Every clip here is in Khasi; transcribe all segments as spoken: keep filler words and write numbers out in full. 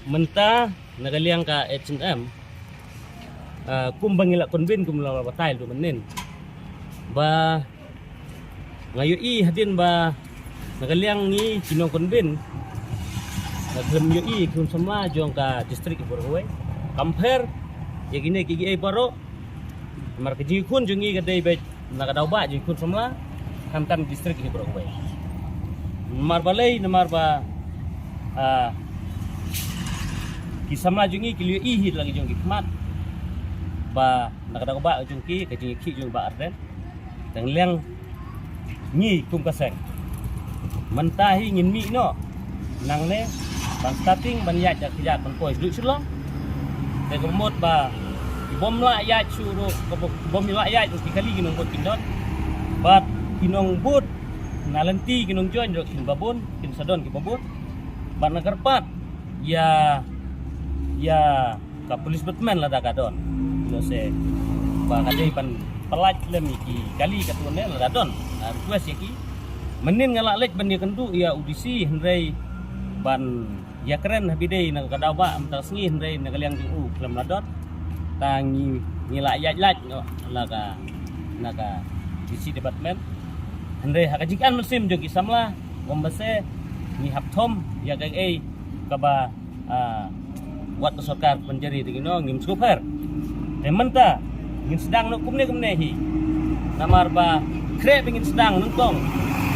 Mynta na ka liang ka H and M, ah, kumba ngi la convene, kumba la batai mynnin, ba nga ïohi hadien ba na ka liang ngi ki nong convene, nga khlem ïohi ki khun samla jong ka district baroh kawei. Compare ïa kine kiei baroh, namar ka jingïakhun jong ngi ka dei beit na ka daw ba jingïakhun samla, khamtam district hi baroh kawei. Namar balei? Namar ba, ah, ki samla jong ngi ki la ïohi hi la ki jong ki khmat ba na ka daw ba jong ki, ka jingïakhih jong Bah Ardent. Tang liang ngi kum ka seng, mynta hi ngin mih noh nangne ban starting ban ïaid da ka ïaid ban poi sha Shillong. Te ka mut ba ki bym lah ïaid shuh ruh, ki bym lah ïaid ruh ki kali ki nongbud kin don. Bad ki nongbud na lynti ki nongjoin ruh kin ba bun, kin sa don ki ba bun. Bad nga kyrpad ïa, ïa ka police department lada ka don, ïoh se ba ka dei ban pynlait lem ïa ki kali katto ne lada don. Nga request ïa ki, mynnin nga la leit ban ïakynduh ïa u D C hynrei ban ïakren ha ba dei na ka daw ba mynta ka sngi, hynrei na ka liang jong u khlem la don. Tang ngi, ngi la ïaid lait noh na ka, na ka D C department. Hynrei ha ka jingkyrmen mynsiem jong ki samla, kum ba se ngi hap thom ïa kaei kaba, ah, wat ka sorkar pynjari te ki nong, ngim sngewpher. Te mynta ngin sdang noh kumne kumne hi. Namar ba khreh ba ngin sdang nyngkong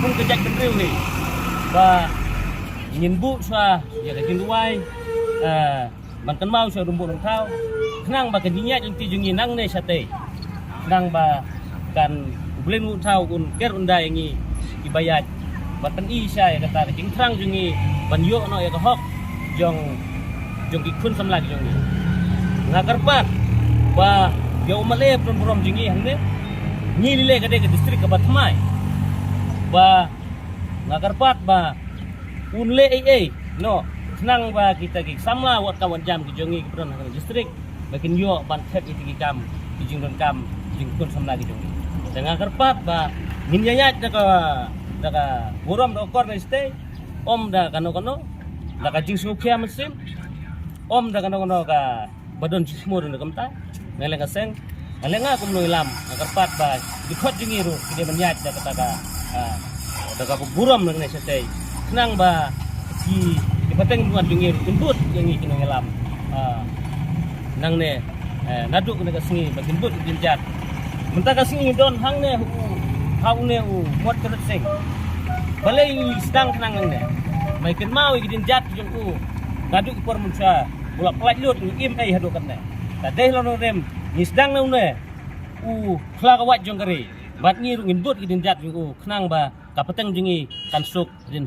kum ka jaitbynriew hi, ba ngin buh shuwa ïa ka jingduwai, ah, ban kynmaw shuwa u Nongbuh Nongthaw, khnang ba ka jingïaid lynti jong ngi nangne shatei, khnang ba kan U Blei Nongbuh Nongthaw un ker un da ïa ngi kiba ïaid ban pyni sha ïa kata ka jingthrang jong ngi ban ïoh noh ïa ka hok jong, jong ki khun samla ki jong ngi. Nga kyrpad ba ïa u M L A ba don burom jong ngi hangne, ngi lei lei ka dei ka district kaba thymmai, ba nga kyrpad ba un leh ei ei noh khnang ba kita ki samla wat ka wat jam ki jong ngi kiba don ha ka district ba kin ïoh ban thep ïa ki kam, ki jingdonkam jong ki khun samla ki jong ngi. Te nga kyrpad ba ngin ïaid da ka, da ka burom da ka kor na shatei, ym da kano kano, da ka jingsngewkhia mynsiem, ym da kano kano kaba don jingsngew da kumta. Na liang ka seng, na liang nga kum u nongïalam, nga kyrpad ba ki khot jong ngi ruh ki dei ban ïaid da kata ka, ah, da ka burom nangne shatei, khnang ba ki, ki pateng bynta jong ngi ruh kin bud ïa ngi ki nongïalam, ah, nangne, eh, naduh kane ka sngi ba kin bud ki dienjat. Mynta ka sngi don hangne u, ha une u Mot Kyrteng. Balei ngi sdang khnang nangne? Ba kynmaw ïa ki dienjat jong u naduh ki por mynshuwa u la pynlait lut, ngi im ei haduh katne. Te dei la nongrim ngi sdang na une u khla ka wait jong ka ri, bad ngi ruh ngin bud ki dienjat jong u khnang ba ka pateng jong ngi kan suk rin.